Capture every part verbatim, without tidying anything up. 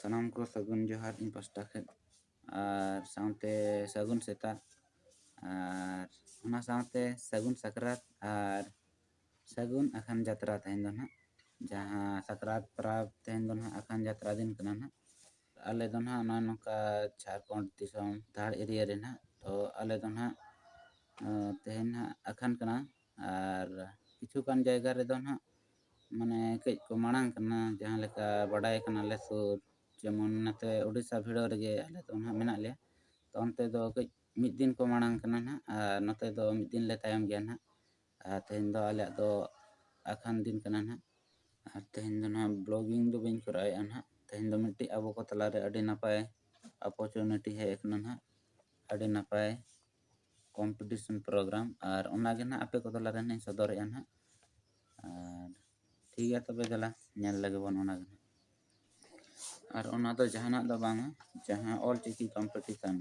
ᱥᱟᱱᱟᱢ ᱠᱚ ᱥᱟᱹᱜᱩᱱ ᱡᱚᱦᱟᱨ ᱤᱧ ᱯᱟᱥᱴᱟ ᱠᱷᱚᱱ, ᱟᱨ ᱥᱟᱶᱛᱮ ᱥᱟᱹᱜᱩᱱ ᱥᱮᱛᱟᱜ, ᱟᱨ ᱚᱱᱟ ᱥᱟᱶᱛᱮ ᱥᱟᱹᱜᱩᱱ ᱥᱟᱠᱨᱟᱛ ᱟᱨ ᱥᱟᱹᱜᱩᱱ ᱟᱠᱷᱟᱱ ᱡᱟᱛᱨᱟ ᱛᱮᱦᱮᱧ ᱫᱚ ᱱᱟᱦᱟᱜ, ᱡᱟᱦᱟᱸ ᱥᱟᱠᱨᱟᱛ ᱯᱚᱨᱚᱵᱽ ᱛᱮᱦᱮᱧ ᱫᱚ ᱱᱟᱦᱟᱜ ᱟᱠᱷᱟᱱ ᱡᱟᱛᱨᱟ ᱫᱤᱱ ᱠᱟᱱᱟ ᱱᱟᱦᱟᱜ᱾ ᱟᱞᱮ ᱫᱚ ᱱᱟᱦᱟᱜ ᱱᱚᱜᱼᱚᱭ ᱱᱚᱝᱠᱟ ᱡᱷᱟᱲᱠᱷᱚᱸᱰ ᱫᱤᱥᱚᱢ ᱫᱷᱟᱲ ᱮᱨᱤᱭᱟ ᱨᱮ ᱱᱟᱦᱟᱜ, ᱛᱚ ᱟᱞᱮ ᱫᱚ ᱱᱟᱦᱟᱜ ᱛᱮᱦᱮᱧ ᱱᱟᱦᱟᱜ ᱟᱠᱷᱟᱱ ᱠᱟᱱᱟ, ᱟᱨ ᱠᱤᱪᱷᱩ ᱜᱟᱱ ᱡᱟᱭᱜᱟ ᱨᱮᱫᱚ ᱱᱟᱦᱟᱜ ᱢᱟᱱᱮ ᱠᱟᱹᱡ ᱠᱚ ᱢᱟᱲᱟᱝ ᱠᱟᱱᱟ, ᱡᱟᱦᱟᱸ ᱞᱮᱠᱟ ᱵᱟᱰᱟᱭ ᱠᱟᱱᱟᱞᱮ ᱥᱩᱨ, ᱡᱮᱢᱚᱱ ᱱᱚᱛᱮ ᱳᱰᱤᱥᱟ ᱵᱷᱤᱲᱟᱹᱣ ᱨᱮᱜᱮ ᱟᱞᱮ ᱫᱚ ᱱᱟᱦᱟᱜ ᱢᱮᱱᱟᱜ ᱞᱮᱭᱟ, ᱛᱚ ᱚᱱᱛᱮ ᱫᱚ ᱠᱟᱹᱡ ᱢᱤᱫ ᱫᱤᱱ ᱠᱚ ᱢᱟᱲᱟᱝ ᱠᱟᱱᱟ ᱱᱟᱦᱟᱜ, ᱟᱨ ᱱᱚᱛᱮ ᱫᱚ ᱢᱤᱫ ᱫᱤᱱ ᱞᱮ ᱛᱟᱭᱚᱢ ᱜᱮᱭᱟ ᱱᱟᱦᱟᱜ᱾ ᱟᱨ ᱛᱮᱦᱮᱧ ᱫᱚ ᱟᱞᱮᱭᱟᱜ ᱫᱚ ᱟᱠᱷᱟᱱ ᱫᱤᱱ ᱠᱟᱱᱟ ᱱᱟᱦᱟᱜ, ᱟᱨ ᱛᱮᱦᱮᱧ ᱫᱚ ᱱᱟᱦᱟᱜ ᱵᱞᱚᱜᱤᱝ ᱫᱚ ᱵᱟᱹᱧ ᱠᱚᱨᱟᱣᱮᱫᱼᱟ ᱱᱟᱦᱟᱜ᱾ ᱛᱮᱦᱮᱧ ᱫᱚ ᱢᱤᱫᱴᱤᱡ ᱟᱵᱚ ᱠᱚ ᱛᱟᱞᱟᱨᱮ ᱟᱹᱰᱤ ᱱᱟᱯᱟᱭ ᱚᱯᱚᱨᱪᱩᱱᱤᱴᱤ ᱦᱮᱡ ᱟᱠᱟᱱᱟ ᱱᱟᱦᱟᱜ, ᱟᱹᱰᱤ ᱱᱟᱯᱟᱭ ᱠᱚᱢᱯᱤᱴᱤᱥᱚᱱ ᱯᱨᱳᱜᱨᱟᱢ, ᱟᱨ ᱚᱱᱟᱜᱮ ᱱᱟᱦᱟᱜ ᱟᱯᱮ ᱠᱚ ᱛᱟᱞᱟᱨᱮ ᱱᱟᱦᱟᱜ ᱤᱧ ᱥᱚᱫᱚᱨᱮᱫᱼᱟ ᱱᱟᱦᱟᱜ᱾ ᱟᱨ ᱴᱷᱤᱠ ᱜᱮᱭᱟ, ᱛᱚᱵᱮ ᱫᱮᱞᱟ ᱧᱮᱞ ᱞᱮᱜᱮ ᱵᱚᱱ ᱚᱱᱟ ᱜᱮ ᱱᱟᱦᱟᱜ᱾ ᱟᱨ ᱚᱱᱟ ᱫᱚ ᱡᱟᱦᱟᱱᱟᱜ ᱫᱚ ᱵᱟᱝᱟ, ᱡᱟᱦᱟᱸ ᱚᱞ ᱪᱤᱠᱤ ᱠᱚᱢᱯᱤᱴᱤᱥᱚᱱ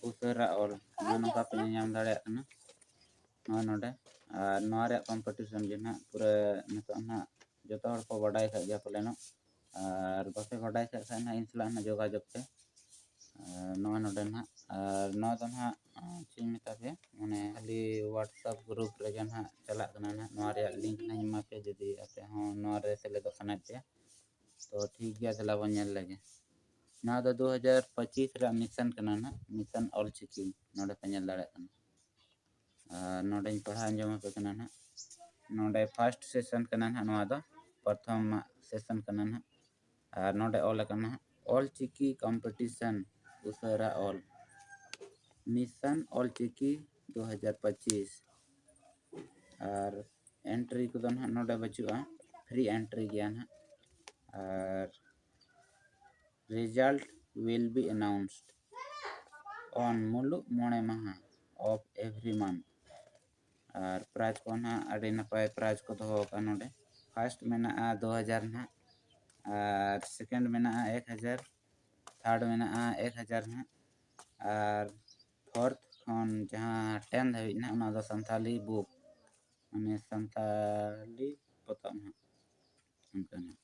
ᱩᱥᱟᱹᱨᱟ ᱚᱞ, ᱱᱚᱜᱼᱚ ᱱᱚᱝᱠᱟ ᱯᱮ ᱧᱮᱞ ᱧᱟᱢ ᱫᱟᱲᱮᱭᱟᱜ ᱠᱟᱱᱟ ᱱᱚᱜᱼᱚᱭ ᱱᱚᱰᱮ᱾ ᱟᱨ ᱱᱚᱣᱟ ᱨᱮᱭᱟᱜ ᱠᱚᱢᱯᱤᱴᱤᱥᱚᱱ ᱜᱮ ᱱᱟᱦᱟᱜ ᱯᱩᱨᱟᱹ ᱱᱤᱛᱚᱜ ᱱᱟᱦᱟᱜ ᱡᱚᱛᱚ ᱦᱚᱲ ᱠᱚ ᱵᱟᱰᱟᱭ ᱠᱟᱜ ᱜᱮᱭᱟ ᱯᱟᱞᱮᱱᱚᱜ, ᱟᱨ ᱵᱟᱯᱮ ᱵᱟᱰᱟᱭ ᱠᱟᱜ ᱠᱷᱟᱱ ᱱᱟᱦᱟᱜ ᱤᱧ ᱥᱟᱞᱟᱜ ᱱᱟᱦᱟᱜ ᱡᱳᱜᱟᱡᱳᱜᱽ ᱯᱮ᱾ ᱟᱨ ᱱᱚᱣᱟ ᱱᱚᱰᱮ ᱱᱟᱦᱟᱜ, ᱟᱨ ᱱᱚᱣᱟ ᱫᱚ ᱱᱟᱦᱟᱜ, ᱟᱨ ᱪᱮᱫ ᱤᱧ ᱢᱮᱛᱟ ᱯᱮᱭᱟ, ᱢᱟᱱᱮ ᱠᱷᱟᱹᱞᱤ WhatsApp ᱜᱨᱩᱯ ᱨᱮᱜᱮ ᱱᱟᱦᱟᱜ ᱪᱟᱞᱟᱜ ᱠᱟᱱᱟ ᱱᱟᱦᱟᱜ᱾ ᱱᱚᱣᱟ ᱨᱮᱭᱟᱜ ᱞᱤᱝᱠ ᱱᱟᱦᱟᱜ ᱤᱧ ᱮᱢᱟ ᱯᱮᱭᱟ, ᱡᱩᱫᱤ ᱟᱯᱮ ᱦᱚᱸ ᱱᱚᱣᱟ ᱨᱮ ᱥᱮᱞᱮᱫᱚᱜ ᱥᱟᱱᱟᱭᱮᱫ ᱯᱮᱭᱟ᱾ ᱛᱚ ᱴᱷᱤᱠ ᱜᱮᱭᱟ, ᱫᱮᱞᱟ ᱵᱚᱱ ᱧᱮᱞ ᱞᱮᱜᱮ᱾ ᱱᱚᱣᱟ ᱫᱚ ᱫᱩ ᱦᱟᱡᱟᱨ ᱯᱚᱸᱪᱤᱥ ᱨᱮᱭᱟᱜ ᱢᱤᱥᱚᱱ ᱠᱟᱱᱟ ᱱᱟᱦᱟᱜ, ᱢᱤᱥᱚᱱ ᱚᱞ ᱪᱤᱠᱤ, ᱱᱚᱰᱮ ᱯᱮ ᱧᱮᱞ ᱫᱟᱲᱮᱭᱟᱜ ᱠᱟᱱᱟ᱾ ᱟᱨ ᱱᱚᱰᱮᱧ ᱯᱟᱲᱦᱟᱣ ᱟᱸᱡᱚᱢ ᱟᱯᱮ ᱠᱟᱱᱟ ᱱᱟᱦᱟᱜ᱾ ᱱᱚᱰᱮ ᱯᱷᱟᱥᱴ ᱥᱮᱥᱚᱱ ᱠᱟᱱᱟ ᱱᱟᱦᱟᱜ, ᱱᱚᱣᱟ ᱫᱚ ᱯᱨᱚᱛᱷᱚᱢ ᱥᱮᱥᱚᱱ ᱠᱟᱱᱟ ᱱᱟᱦᱟᱜ᱾ ᱟᱨ ᱱᱚᱰᱮ ᱚᱞ ᱟᱠᱟᱱᱟ ᱚᱞ ᱪᱤᱠᱤ ᱠᱚᱢᱯᱤᱴᱤᱥᱚᱱ ᱩᱥᱟᱹᱨᱟ ᱚᱞ, ᱢᱤᱥᱚᱱ ᱚᱞ ᱪᱤᱠᱤ ᱫᱩ ᱦᱟᱡᱟᱨ ᱯᱚᱸᱪᱤᱥ᱾ ᱟᱨ ᱮᱱᱴᱨᱤ ᱠᱚᱫᱚ ᱱᱟᱦᱟᱜ ᱱᱚᱰᱮ ᱵᱟᱹᱪᱩᱜᱼᱟ, ᱯᱷᱨᱤ ᱮᱱᱴᱨᱤ ᱜᱮᱭᱟ ᱱᱟᱦᱟᱜ᱾ ᱟᱨ result will be announced on ᱢᱩᱞᱩᱜ ᱢᱚᱬᱮ ᱢᱟᱦᱟ of every month᱾ R prize ᱠᱚ ᱱᱟᱦᱟᱜ ᱟᱹᱰᱤ ᱱᱟᱯᱟᱭ ᱯᱨᱟᱭᱤᱡᱽ ᱠᱚ ᱫᱚᱦᱚ ᱟᱠᱟᱫᱼᱟ ᱱᱚᱰᱮ᱾ ᱯᱷᱟᱥᱴ ᱢᱮᱱᱟᱜᱼᱟ ᱫᱩ ᱦᱟᱡᱟᱨ ᱱᱟᱦᱟᱜ, ᱟᱨ ᱥᱮᱠᱮᱱᱰ ᱢᱮᱱᱟᱜᱼᱟ ᱮᱠ ᱦᱟᱡᱟᱨ, ᱛᱷᱟᱨᱰ ᱢᱮᱱᱟᱜᱼᱟ ᱮᱠ ᱦᱟᱡᱟᱨ ᱱᱟᱦᱟᱜ, ᱟᱨ ᱯᱷᱳᱨᱛᱷ ᱠᱷᱚᱱ ᱡᱟᱦᱟᱸ ᱴᱮᱱ ᱫᱷᱟᱹᱵᱤᱡ ᱱᱟᱦᱟᱜ, ᱚᱱᱟ ᱫᱚ ᱥᱟᱱᱛᱷᱟᱞᱤ ᱵᱩᱠ, ᱢᱟᱱᱮ ᱥᱟᱱᱛᱟᱞᱤ ᱯᱚᱛᱚᱵ ᱱᱟᱦᱟᱜ, ᱚᱱᱠᱟ ᱱᱟᱦᱟᱜ᱾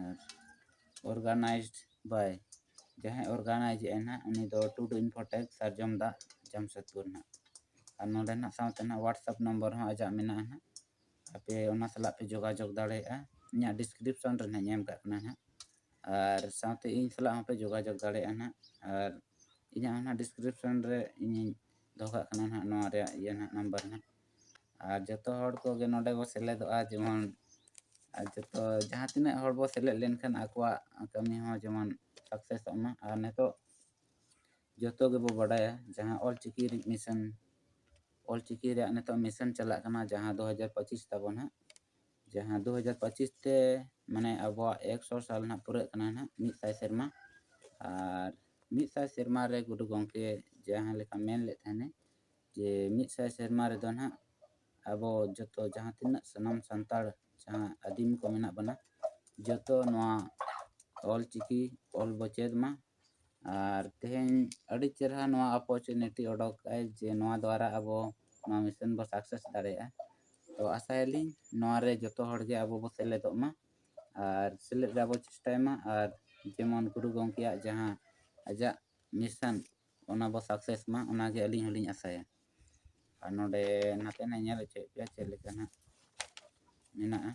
ᱟᱨ organized by, ᱡᱟᱦᱟᱸᱭ organize ᱮᱫᱼᱟᱭ ᱱᱟᱦᱟᱜ, ᱩᱱᱤ ᱫᱚ ᱴᱩᱰᱩ ᱤᱱᱯᱷᱳᱴᱮᱠ ᱥᱟᱨᱡᱚᱢ ᱫᱟᱜ ᱡᱟᱢᱥᱮᱫᱽᱯᱩᱨ ᱱᱟᱦᱟᱜ᱾ ᱟᱨ ᱱᱚᱰᱮ ᱱᱟᱦᱟᱜ ᱥᱟᱶᱛᱮ ᱱᱟᱦᱟᱜ WhatsApp ᱱᱚᱢᱵᱚᱨ ᱦᱚᱸ ᱟᱡᱟᱜ ᱢᱮᱱᱟᱜᱼᱟ ᱱᱟᱦᱟᱜ᱾ ᱟᱯᱮ ᱚᱱᱟ ᱥᱟᱞᱟᱜ ᱯᱮ ᱡᱳᱜᱟᱡᱳᱜᱽ ᱫᱟᱲᱮᱭᱟᱜᱼᱟ᱾ ᱤᱧᱟᱹᱜ ᱰᱤᱥᱠᱨᱤᱯᱥᱚᱱ ᱨᱮ ᱱᱟᱦᱟᱜ ᱤᱧ ᱮᱢ ᱠᱟᱜ ᱠᱟᱱᱟ ᱱᱟᱦᱟᱜ᱾ ᱟᱨ ᱥᱟᱶᱛᱮ ᱤᱧ ᱥᱟᱞᱟᱜ ᱦᱚᱸᱯᱮ ᱡᱳᱜᱟᱡᱳᱜᱽ ᱫᱟᱲᱮᱭᱟᱜᱼᱟ ᱱᱟᱦᱟᱜ᱾ ᱟᱨ ᱤᱧᱟᱹᱜ ᱦᱚᱸ ᱱᱟᱦᱟᱜ ᱰᱤᱥᱠᱨᱤᱯᱥᱚᱱ ᱨᱮ ᱤᱧᱤᱧ ᱫᱚᱦᱚ ᱠᱟᱜ ᱠᱟᱱᱟ ᱱᱟᱦᱟᱜ ᱱᱚᱣᱟ ᱨᱮᱭᱟᱜ ᱤᱭᱟᱹ ᱱᱟᱦᱟᱜ ᱱᱟᱢᱵᱟᱨ ᱱᱟᱦᱟᱜ᱾ ᱟᱨ ᱡᱚᱛᱚ ᱦᱚᱲ ᱠᱚᱜᱮ ᱱᱚᱰᱮ ᱵᱚ ᱥᱮᱞᱮᱫᱚᱜᱼᱟ, ᱡᱮᱢᱚᱱ ᱟᱨ ᱡᱚᱛᱚ ᱡᱟᱦᱟᱸ ᱛᱤᱱᱟᱹᱜ ᱦᱚᱲ ᱵᱚ ᱥᱮᱞᱮᱫ ᱞᱮᱱᱠᱷᱟᱱ ᱟᱠᱚᱣᱟᱜ ᱠᱟᱹᱢᱤ ᱦᱚᱸ ᱡᱮᱢᱚᱱ ᱥᱟᱠᱥᱮᱥᱚᱜ ᱢᱟ᱾ ᱟᱨ ᱱᱤᱛᱚᱜ ᱡᱚᱛᱚ ᱜᱮᱵᱚ ᱵᱟᱰᱟᱭᱟ ᱡᱟᱦᱟᱸ ᱚᱞᱪᱤᱠᱤ ᱨᱤ-, ᱢᱤᱥᱚᱱ, ᱚᱞᱪᱤᱠᱤ ᱨᱮᱭᱟᱜ ᱱᱤᱛᱚᱜ ᱢᱤᱥᱚᱱ ᱪᱟᱞᱟᱜ ᱠᱟᱱᱟ, ᱡᱟᱦᱟᱸ ᱫᱩ ᱦᱟᱡᱟᱨ ᱯᱚᱸᱪᱤᱥ ᱛᱟᱵᱚᱱ ᱦᱟᱸᱜ, ᱡᱟᱦᱟᱸ ᱫᱩ ᱦᱟᱡᱟᱨ ᱯᱚᱸᱪᱤᱥ ᱛᱮ ᱢᱟᱱᱮ ᱟᱵᱚᱣᱟᱜ ᱮᱠᱥᱚ ᱥᱟᱞ ᱱᱟᱦᱟᱜ ᱯᱩᱨᱟᱹᱜ ᱠᱟᱱᱟ ᱱᱟᱦᱟᱜ, ᱢᱤᱫ ᱥᱟᱭ ᱥᱮᱨᱢᱟ᱾ ᱟᱨ ᱢᱤᱫ ᱥᱟᱭ ᱥᱮᱨᱢᱟ ᱨᱮ ᱜᱩᱨᱩ ᱜᱚᱢᱠᱮ ᱡᱟᱦᱟᱸ ᱞᱮᱠᱟ ᱢᱮᱱ ᱞᱮᱫ ᱛᱟᱦᱮᱱᱮ ᱡᱮ ᱢᱤᱫ ᱥᱟᱭ ᱥᱮᱨᱢᱟ ᱨᱮᱫᱚ ᱱᱟᱦᱟᱜ ᱟᱵᱚ ᱡᱚᱛᱚ ᱡᱟᱦᱟᱸ ᱛᱤᱱᱟᱹᱜ ᱥᱟᱱᱟᱢ ᱥᱟᱱᱛᱟᱲ ᱡᱟᱦᱟᱸ ᱟᱹᱫᱤᱢ ᱠᱚ ᱢᱮᱱᱟᱜ ᱵᱚᱱᱟ, ᱡᱚᱛᱚ ᱱᱚᱣᱟ ᱚᱞ ᱪᱤᱠᱤ ᱚᱞ ᱵᱚ ᱪᱮᱫ ᱢᱟ᱾ ᱟᱨ ᱛᱮᱦᱮᱧ ᱟᱹᱰᱤ ᱪᱮᱨᱦᱟ ᱱᱚᱣᱟ opportunity ᱚᱰᱚᱠ ᱟᱭ ᱡᱮ ᱱᱚᱣᱟ ᱫᱣᱟᱨᱟ ᱟᱵᱚ ᱱᱚᱣᱟ ᱢᱤᱥᱚᱱ ᱵᱚ ᱥᱟᱠᱥᱮᱥ ᱫᱟᱲᱮᱭᱟᱜᱼᱟ᱾ ᱛᱚ ᱟᱥᱟᱭᱟᱞᱤᱧ ᱱᱚᱣᱟ ᱨᱮ ᱡᱚᱛᱚ ᱦᱚᱲ ᱜᱮ ᱟᱵᱚ ᱵᱚ ᱥᱮᱞᱮᱫᱚᱜ ᱢᱟ ᱟᱨ ᱥᱮᱞᱮᱫ ᱨᱮᱭᱟᱜ ᱵᱚ ᱪᱮᱥᱴᱟᱭ ᱢᱟ, ᱟᱨ ᱡᱮᱢᱚᱱ ᱜᱩᱨᱩ ᱜᱚᱢᱠᱮᱭᱟᱜ ᱡᱟᱦᱟᱸ ᱟᱡᱟᱜ ᱢᱤᱥᱚᱱ ᱚᱱᱟ ᱵᱚ ᱥᱟᱠᱥᱮᱥ ᱢᱟ, ᱚᱱᱟᱜᱮ ᱟᱹᱞᱤᱧ ᱦᱚᱸᱞᱤᱧ ᱟᱥᱟᱭᱟ᱾ ᱟᱨ ᱱᱚᱰᱮ ᱱᱟᱛᱮ ᱱᱟᱜ ᱧᱮᱞ ᱦᱚᱪᱚᱭᱮᱫ ᱯᱮᱭᱟ ᱪᱮᱫ ᱞᱮᱠᱟ ᱱᱟᱜ ᱢᱮᱱᱟᱜᱼᱟ᱾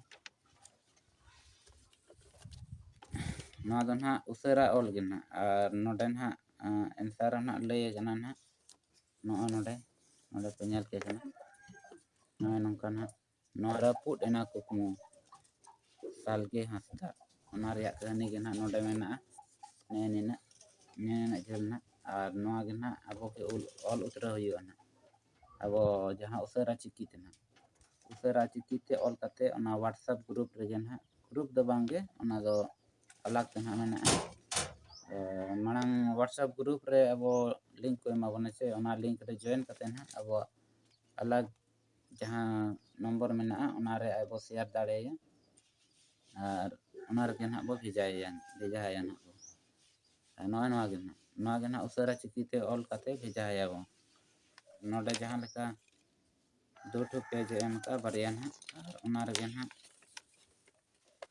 ᱱᱚᱣᱟ ᱫᱚ ᱱᱟᱦᱟᱜ ᱩᱥᱟᱹᱨᱟ ᱚᱞ ᱜᱮ ᱱᱟᱦᱟᱜ, ᱟᱨ ᱱᱚᱰᱮ ᱱᱟᱦᱟᱜ answer ᱦᱚᱸ ᱱᱟᱦᱟᱜ ᱞᱟᱹᱭ ᱠᱟᱱᱟ ᱱᱟᱦᱟᱜ᱾ ᱱᱚᱜᱼᱚᱭ ᱱᱚᱰᱮ, ᱱᱚᱰᱮ ᱯᱮ ᱧᱮᱞ ᱠᱮᱫ ᱠᱟᱱᱟ, ᱱᱚᱜᱼᱚᱭ ᱱᱚᱝᱠᱟ ᱱᱟᱦᱟᱜ᱾ ᱱᱚᱣᱟ ᱨᱟᱹᱯᱩᱫ ᱮᱱᱟ ᱠᱩᱠᱢᱩ, ᱥᱟᱞᱜᱮ ᱦᱟᱸᱥᱫᱟ, ᱚᱱᱟ ᱨᱮᱭᱟᱜ ᱠᱟᱹᱦᱱᱤ ᱜᱮ ᱱᱟᱦᱟᱜ ᱱᱚᱰᱮ ᱢᱮᱱᱟᱜᱼᱟ᱾ ᱱᱮᱜᱼᱮ ᱱᱤᱱᱟᱹᱜ, ᱱᱮᱜᱼᱮ ᱱᱤᱱᱟᱹᱜ ᱡᱷᱟᱹᱞ ᱱᱟᱦᱟᱜ᱾ ᱟᱨ ᱱᱚᱣᱟ ᱜᱮ ᱱᱟᱦᱟᱜ ᱟᱵᱚ ᱜᱮ ᱚᱞ, ᱚᱞ ᱩᱛᱨᱟᱹᱣ ᱦᱩᱭᱩᱜᱼᱟ ᱱᱟᱦᱟᱜ, ᱟᱵᱚ ᱡᱟᱦᱟᱸ ᱩᱥᱟᱹᱨᱟ ᱪᱤᱠᱤ ᱛᱮ ᱱᱟᱦᱟᱜ᱾ ᱩᱥᱟᱹᱨᱟ ᱪᱤᱠᱤ ᱛᱮ ᱚᱞ ᱠᱟᱛᱮ ᱚᱱᱟ WhatsApp group ᱨᱮᱜᱮ ᱱᱟᱦᱟᱜ, group ᱫᱚ ᱵᱟᱝ ᱜᱮ, ᱚᱱᱟ ᱫᱚ ᱟᱞᱟᱜᱽ ᱛᱮ ᱱᱟᱦᱟᱜ ᱢᱮᱱᱟᱜᱼᱟ᱾ ᱛᱚ ᱢᱟᱲᱟᱝ WhatsApp group ᱨᱮ ᱟᱵᱚ link ᱠᱚ ᱮᱢᱟ ᱵᱚᱱᱟ ᱥᱮ, ᱚᱱᱟ link ᱨᱮ join ᱠᱟᱛᱮ ᱱᱟᱦᱟᱜ ᱟᱵᱚᱣᱟᱜ ᱟᱞᱟᱜᱽ ᱡᱟᱦᱟᱸ ᱱᱚᱢᱵᱚᱨ ᱢᱮᱱᱟᱜᱼᱟ, ᱚᱱᱟ ᱨᱮ ᱟᱵᱚ share ᱫᱟᱲᱮᱭᱟᱭᱟ᱾ ᱟᱨ ᱚᱱᱟ ᱨᱮᱜᱮ ᱱᱟᱦᱟᱜ ᱵᱚ ᱵᱷᱮᱡᱟᱭᱮᱭᱟ, ᱵᱷᱮᱡᱟᱭᱟ ᱱᱟᱦᱟᱜ ᱵᱚ᱾ ᱟᱨ ᱱᱚᱜᱼᱚᱭ ᱱᱚᱣᱟ ᱜᱮ ᱱᱟᱦᱟᱜ, ᱱᱚᱣᱟ ᱜᱮ ᱱᱟᱦᱟᱜ ᱩᱥᱟᱹᱨᱟ ᱪᱤᱠᱤᱛᱮ ᱚᱞ ᱠᱟᱛᱮ ᱵᱷᱮᱡᱟᱭᱟᱵᱚ᱾ ᱱᱚᱰᱮ ᱡᱟᱦᱟᱸ ᱞᱮᱠᱟ ᱫᱩ ᱴᱷᱚᱯ page ᱮ ᱮᱢ ᱠᱟᱜᱼᱟ, ᱵᱟᱨᱭᱟ ᱱᱟᱦᱟᱜ, ᱟᱨ ᱚᱱᱟ ᱨᱮᱜᱮ ᱱᱟᱦᱟᱜ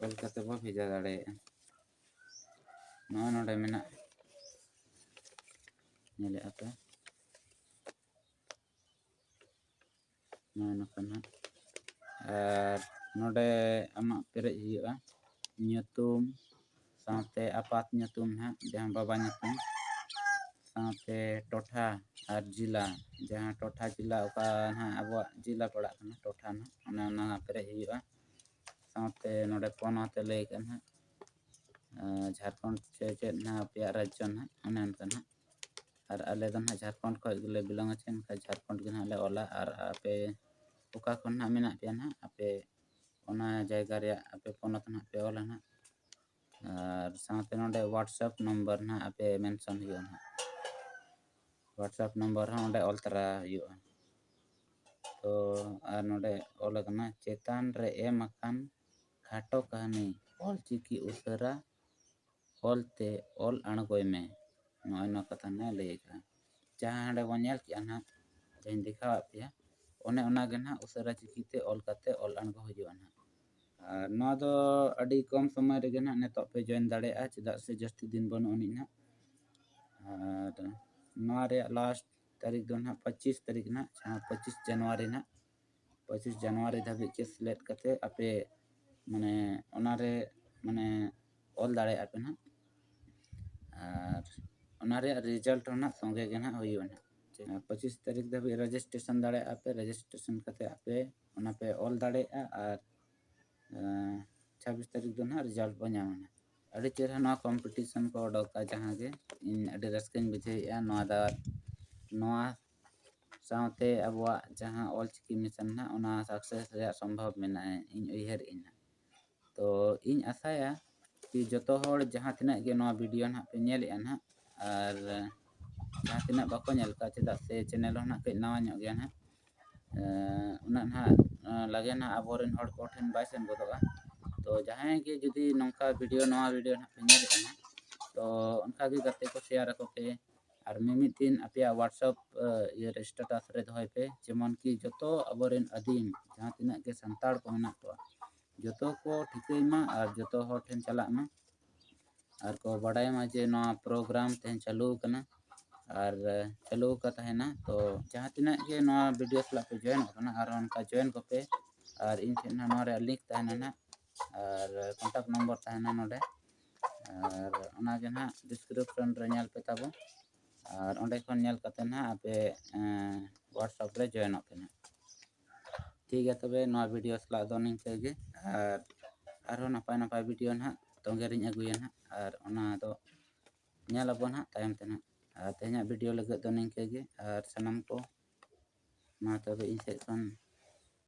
ᱚᱞ ᱠᱟᱛᱮ ᱵᱚ ᱵᱷᱮᱡᱟ ᱫᱟᱲᱮᱭᱟᱜᱼᱟ᱾ ᱱᱚᱜᱼᱚᱭ ᱱᱚᱰᱮ ᱢᱮᱱᱟᱜᱼᱟ, ᱧᱮᱞᱮᱫᱼᱟ ᱯᱮ, ᱱᱚᱜᱼᱚᱭ ᱱᱚᱝᱠᱟ ᱱᱟᱦᱟᱜ᱾ ᱟᱨ ᱱᱚᱰᱮ ᱟᱢᱟᱜ ᱯᱮᱨᱮᱡ ᱦᱩᱭᱩᱜᱼᱟ ᱧᱩᱛᱩᱢ, ᱥᱟᱶᱛᱮ ᱟᱯᱟᱛ ᱧᱩᱛᱩᱢ ᱱᱟᱦᱟᱜ, ᱡᱟᱦᱟᱸ ᱵᱟᱵᱟ ᱧᱩᱛᱩᱢ, ᱥᱟᱶᱛᱮ ᱴᱚᱴᱷᱟ ᱟᱨ ᱡᱮᱞᱟ, ᱡᱟᱦᱟᱸ ᱴᱚᱴᱷᱟ ᱡᱮᱞᱟ ᱚᱠᱟ ᱱᱟᱦᱟᱜ ᱟᱵᱚᱣᱟᱜ ᱡᱮᱞᱟ ᱯᱟᱲᱟᱜ ᱠᱟᱱᱟ, ᱴᱚᱴᱷᱟ ᱱᱟᱦᱟᱜ, ᱚᱱᱮ ᱚᱱᱟ ᱯᱮᱨᱮᱡ ᱦᱩᱭᱩᱜᱼᱟ᱾ ᱥᱟᱶᱛᱮ ᱱᱚᱰᱮ ᱯᱚᱱᱚᱛ ᱮ ᱞᱟᱹᱭ ᱠᱟᱜᱼᱟ ᱱᱟᱦᱟᱜ, ᱟᱨ ᱡᱷᱟᱲᱠᱷᱚᱸᱰ ᱪᱮ ᱪᱮᱫ ᱱᱟᱦᱟᱜ ᱟᱯᱮᱭᱟᱜ ᱨᱟᱡᱽᱡᱚ ᱱᱟᱦᱟᱜ, ᱚᱱᱮ ᱚᱱᱠᱟ ᱱᱟᱦᱟᱜ᱾ ᱟᱨ ᱟᱞᱮ ᱫᱚ ᱱᱟᱦᱟᱜ ᱡᱷᱟᱲᱠᱷᱚᱸᱰ ᱠᱷᱚᱱ ᱜᱮᱞᱮ ᱵᱤᱞᱚᱝ ᱟᱪᱮ, ᱮᱱᱠᱷᱟᱱ ᱡᱷᱟᱲᱠᱷᱚᱸᱰ ᱜᱮ ᱱᱟᱦᱟᱜ ᱞᱮ ᱚᱞᱟ᱾ ᱟᱨ ᱟᱯᱮ ᱚᱠᱟ ᱠᱷᱚᱱ ᱱᱟᱦᱟᱜ ᱢᱮᱱᱟᱜ ᱯᱮᱭᱟ ᱱᱟᱦᱟᱜ, ᱟᱯᱮ ᱚᱱᱟ ᱡᱟᱭᱜᱟ ᱨᱮᱭᱟᱜ ᱟᱯᱮ ᱯᱚᱱᱚᱛ ᱱᱟᱦᱟᱜ ᱯᱮ ᱚᱞᱟ ᱱᱟᱦᱟᱜ᱾ ᱟᱨ ᱥᱟᱶᱛᱮ ᱱᱚᱰᱮ WhatsApp ᱱᱚᱢᱵᱚᱨ ᱱᱟᱦᱟᱜ ᱟᱯᱮ ᱢᱮᱱᱥᱚᱱ ᱦᱩᱭᱩᱜᱼᱟ ᱱᱟᱦᱟᱜ᱾ WhatsApp ᱱᱚᱢᱵᱚᱨ ᱦᱚᱸ ᱚᱸᱰᱮ ᱚᱞ ᱛᱚᱨᱟ ᱦᱩᱭᱩᱜᱼᱟ᱾ ᱛᱚ ᱟᱨ ᱱᱚᱰᱮ ᱚᱞ ᱟᱠᱟᱱᱟ, ᱪᱮᱛᱟᱱ ᱨᱮ ᱮᱢ ᱟᱠᱟᱱ ᱠᱷᱟᱴᱚ ᱠᱟᱹᱦᱱᱤ ᱚᱞᱪᱤᱠᱤ ᱩᱥᱟᱹᱨᱟ ᱚᱞ ᱛᱮ ᱚᱞ ᱟᱬᱜᱚᱭ ᱢᱮ᱾ ᱱᱚᱜᱼᱚᱭ ᱱᱚᱣᱟ ᱠᱟᱛᱷᱟ ᱱᱟᱜ ᱞᱟᱹᱭ ᱟᱠᱟᱫᱼᱟ᱾ ᱡᱟᱦᱟᱸ ᱦᱟᱸᱰᱮ ᱵᱚᱱ ᱧᱮᱞ ᱠᱮᱜᱼᱟ ᱱᱟᱦᱟᱜ, ᱡᱟᱦᱟᱸᱧ ᱫᱮᱠᱷᱟᱣᱟᱫ ᱯᱮᱭᱟ, ᱚᱱᱮ ᱚᱱᱟ ᱜᱮ ᱱᱟᱦᱟᱜ ᱩᱥᱟᱹᱨᱟ ᱪᱤᱠᱤᱛᱮ ᱚᱞ ᱠᱟᱛᱮ ᱚᱞ ᱟᱬᱜᱚ ᱦᱩᱭᱩᱜᱼᱟ ᱱᱟᱦᱟᱜ᱾ ᱟᱨ ᱱᱚᱣᱟ ᱫᱚ ᱟᱹᱰᱤ ᱠᱚᱢ ᱥᱚᱢᱚᱭ ᱨᱮᱜᱮ ᱱᱟᱦᱟᱜ ᱱᱤᱛᱚᱜ ᱯᱮ ᱡᱚᱭᱮᱱ ᱫᱟᱲᱮᱭᱟᱜᱼᱟ, ᱪᱮᱫᱟᱜ ᱥᱮ ᱡᱟᱹᱥᱛᱤ ᱫᱤᱱ ᱵᱟᱹᱱᱩᱜ ᱟᱹᱱᱤᱡ ᱱᱟᱦᱟᱜ᱾ ᱟᱨ ᱱᱚᱣᱟ ᱨᱮᱭᱟᱜ ᱞᱟᱥᱴ ᱛᱟᱹᱨᱤᱠᱷ ᱫᱚ ᱱᱟᱦᱟᱜ ᱯᱚᱸᱪᱤᱥ ᱛᱟᱹᱨᱤᱠᱷ ᱱᱟᱦᱟᱜ, ᱡᱟᱦᱟᱸ ᱯᱚᱸᱪᱤᱥ ᱡᱟᱱᱩᱣᱟᱨᱤ ᱱᱟᱦᱟᱜ, ᱯᱚᱸᱪᱤᱥ ᱡᱟᱱᱩᱣᱟᱨᱤ ᱫᱷᱟᱹᱵᱤᱡ ᱜᱮ ᱥᱮᱞᱮᱫ ᱠᱟᱛᱮ ᱟᱯᱮ ᱢᱟᱱᱮ ᱚᱱᱟᱨᱮ ᱢᱟᱱᱮ ᱚᱞ ᱫᱟᱲᱮᱭᱟᱜᱼᱟ ᱯᱮ ᱱᱟᱦᱟᱜ᱾ ᱟᱨ ᱚᱱᱟ ᱨᱮᱭᱟᱜ ᱨᱮᱡᱟᱞᱴ ᱦᱚᱸ ᱱᱟᱦᱟᱜ ᱥᱚᱸᱜᱮ ᱜᱮ ᱱᱟᱦᱟᱜ ᱦᱩᱭᱩᱜᱼᱟ ᱱᱟᱦᱟᱜ᱾ ᱯᱚᱸᱪᱤᱥ ᱛᱟᱹᱨᱤᱠᱷ ᱫᱷᱟᱹᱵᱤᱡ ᱨᱮᱡᱤᱥᱴᱨᱮᱥᱚᱱ ᱫᱟᱲᱮᱭᱟᱜᱼᱟ ᱯᱮ, ᱨᱮᱡᱤᱥᱴᱨᱮᱥᱚᱱ ᱠᱟᱛᱮ ᱟᱯᱮ ᱚᱱᱟ ᱯᱮ ᱚᱞ ᱫᱟᱲᱮᱭᱟᱜᱼᱟ᱾ ᱟᱨ ᱪᱷᱟᱵᱵᱤᱥ ᱛᱟᱹᱨᱤᱠᱷ ᱫᱚ ᱱᱟᱦᱟᱜ ᱨᱮᱡᱟᱞᱴ ᱵᱚ ᱧᱟᱢᱟ ᱱᱟᱦᱟᱜ᱾ ᱟᱹᱰᱤ ᱪᱮᱦᱨᱟ ᱱᱚᱣᱟ ᱠᱚᱢᱯᱤᱴᱤᱥᱚᱱ ᱠᱚ ᱚᱰᱚᱠᱟ, ᱡᱟᱦᱟᱸ ᱜᱮ ᱤᱧ ᱟᱹᱰᱤ ᱨᱟᱹᱥᱠᱟᱹᱧ ᱵᱩᱡᱷᱟᱹᱣᱮᱫᱼᱟ᱾ ᱱᱚᱣᱟ ᱫᱚ, ᱱᱚᱣᱟ ᱥᱟᱶᱛᱮ ᱟᱵᱚᱣᱟᱜ ᱡᱟᱦᱟᱸ ᱚᱞᱪᱤᱠᱤ ᱢᱤᱥᱚᱱ ᱱᱟᱦᱟᱜ, ᱚᱱᱟ ᱥᱟᱠᱥᱮᱥ ᱨᱮᱭᱟᱜ ᱥᱚᱢᱵᱷᱚᱵ ᱢᱮᱱᱟᱜᱼᱟ, ᱤᱧ ᱩᱭᱦᱟᱹᱨᱮᱫᱼᱟᱹᱧ ᱱᱟᱦᱟᱜ᱾ ᱛᱚ ᱤᱧ ᱟᱥᱟᱭᱟ ᱠᱤ ᱡᱚᱛᱚ ᱦᱚᱲ ᱡᱟᱦᱟᱸ ᱛᱤᱱᱟᱹᱜ ᱜᱮ ᱱᱚᱣᱟ ᱵᱷᱤᱰᱤᱭᱳ ᱱᱟᱦᱟᱜ ᱯᱮ ᱧᱮᱞᱮᱫᱼᱟ ᱱᱟᱦᱟᱜ, ᱟᱨ ᱡᱟᱦᱟᱸ ᱛᱤᱱᱟᱹᱜ ᱵᱟᱠᱚ ᱧᱮᱞ ᱠᱟᱜᱼᱟ, ᱪᱮᱫᱟᱜ ᱥᱮ ᱪᱮᱱᱮᱞ ᱦᱚᱸ ᱱᱟᱦᱟᱜ ᱠᱟᱹᱡ ᱱᱟᱣᱟ ᱧᱚᱜ ᱜᱮᱭᱟ ᱱᱟᱦᱟᱜ, ᱮᱸ, ᱩᱱᱟᱹᱜ ᱱᱟᱦᱟᱜ, ᱮᱸ, ᱞᱟᱜᱮ ᱱᱟᱦᱟᱜ ᱟᱵᱚᱨᱮᱱ ᱦᱚᱲ ᱠᱚ ᱴᱷᱮᱱ ᱵᱟᱭ ᱥᱮᱱ ᱜᱚᱫᱚᱜᱼᱟ᱾ ᱛᱚ ᱡᱟᱦᱟᱸᱭ ᱜᱮ ᱡᱩᱫᱤ ᱱᱚᱝᱠᱟ ᱵᱷᱤᱰᱤᱭᱳ, ᱱᱚᱣᱟ ᱵᱷᱤᱰᱤᱭᱳ ᱱᱟᱦᱟᱜ ᱯᱮ ᱧᱮᱞᱮᱫᱼᱟ ᱱᱟᱦᱟᱜ, ᱛᱚ ᱚᱱᱠᱟᱜᱮ ᱜᱟᱛᱮ ᱠᱚ ᱥᱮᱭᱟᱨ ᱟᱠᱚ ᱯᱮ᱾ ᱟᱨ ᱢᱤᱢᱤᱫ ᱫᱤᱱ ᱟᱯᱮᱭᱟᱜ WhatsApp, ᱮ, ᱤᱭᱟᱹ ᱨᱮ, ᱥᱴᱮᱴᱟᱥ ᱨᱮ ᱫᱚᱦᱚᱭ ᱯᱮ, ᱡᱮᱢᱚᱱ ᱠᱤ ᱡᱚᱛᱚ ᱟᱵᱚᱨᱮᱱ ᱟᱹᱫᱤᱢ ᱡᱟᱦᱟᱸ ᱛᱤᱱᱟᱹᱜ ᱜᱮ ᱥᱟᱱᱛᱟᱲ ᱠᱚ ᱢᱮᱱᱟᱜ ᱠᱚᱣᱟ, ᱡᱚᱛᱚ ᱠᱚ ᱴᱷᱤᱠᱟᱹᱭ ᱢᱟ ᱟᱨ ᱡᱚᱛᱚ ᱦᱚᱲ ᱴᱷᱮᱱ ᱪᱟᱞᱟᱜ ᱢᱟ᱾ ᱟᱨ ᱠᱚ ᱵᱟᱰᱟᱭ ᱢᱟ ᱡᱮ ᱱᱚᱣᱟ program ᱛᱮᱦᱮᱧ ᱪᱟᱹᱞᱩ ᱟᱠᱟᱱᱟ ᱟᱨ ᱪᱟᱹᱞᱩ ᱟᱠᱟ ᱛᱟᱦᱮᱱᱟ᱾ ᱛᱚ ᱡᱟᱦᱟᱸ ᱛᱤᱱᱟᱹᱜ ᱜᱮ ᱱᱚᱣᱟ video ᱥᱟᱞᱟᱜ ᱯᱮ joinᱚᱜ ᱠᱟᱱᱟ, ᱟᱨ ᱚᱱᱠᱟ join ᱠᱚᱯᱮ ᱟᱨ ᱤᱧ ᱴᱷᱮᱱ ᱦᱟᱸᱜ ᱱᱚᱣᱟ ᱨᱮᱭᱟᱜ link ᱛᱟᱦᱮᱱᱟ ᱱᱟᱦᱟᱜ, ᱟᱨ contact number ᱛᱟᱦᱮᱱᱟ ᱱᱚᱰᱮ, ᱟᱨ ᱚᱱᱟ ᱜᱮ ᱱᱟᱦᱟᱜ description ᱨᱮ ᱧᱮᱞ ᱯᱮ ᱛᱟᱵᱚ, ᱟᱨ ᱚᱸᱰᱮ ᱠᱷᱚᱱ ᱧᱮᱞ ᱠᱟᱛᱮ ᱱᱟᱦᱟᱜ ᱟᱯᱮ, ᱮᱸ, WhatsApp ᱨᱮ joinᱚᱜ ᱯᱮ ᱱᱟᱦᱟᱜ᱾ ᱴᱷᱤᱠ ᱜᱮᱭᱟ, ᱛᱚᱵᱮ ᱱᱚᱣᱟ video ᱥᱟᱞᱟᱜ ᱫᱚ ᱱᱤᱝᱠᱟᱹ ᱜᱮ, ᱟᱨ ᱟᱨᱦᱚᱸ ᱱᱟᱯᱟᱭ ᱱᱟᱯᱟᱭ video ᱱᱟᱦᱟᱜ ᱛᱚᱸᱜᱮ ᱨᱤᱧ ᱟᱹᱜᱩᱭᱟ ᱱᱟᱦᱟᱜ, ᱟᱨ ᱚᱱᱟ ᱫᱚ ᱧᱮᱞ ᱟᱵᱚᱱ ᱱᱟᱦᱟᱜ ᱛᱟᱭᱚᱢ ᱛᱮ ᱱᱟᱦᱟᱜ᱾ ᱟᱨ ᱛᱮᱦᱮᱧᱟᱜ video ᱞᱟᱹᱜᱤᱫ ᱫᱚ ᱱᱤᱝᱠᱟᱹ ᱜᱮ, ᱟᱨ ᱥᱟᱱᱟᱢ ᱠᱚ ᱢᱟ ᱛᱚᱵᱮ ᱤᱧ ᱥᱮᱫ ᱠᱷᱚᱱ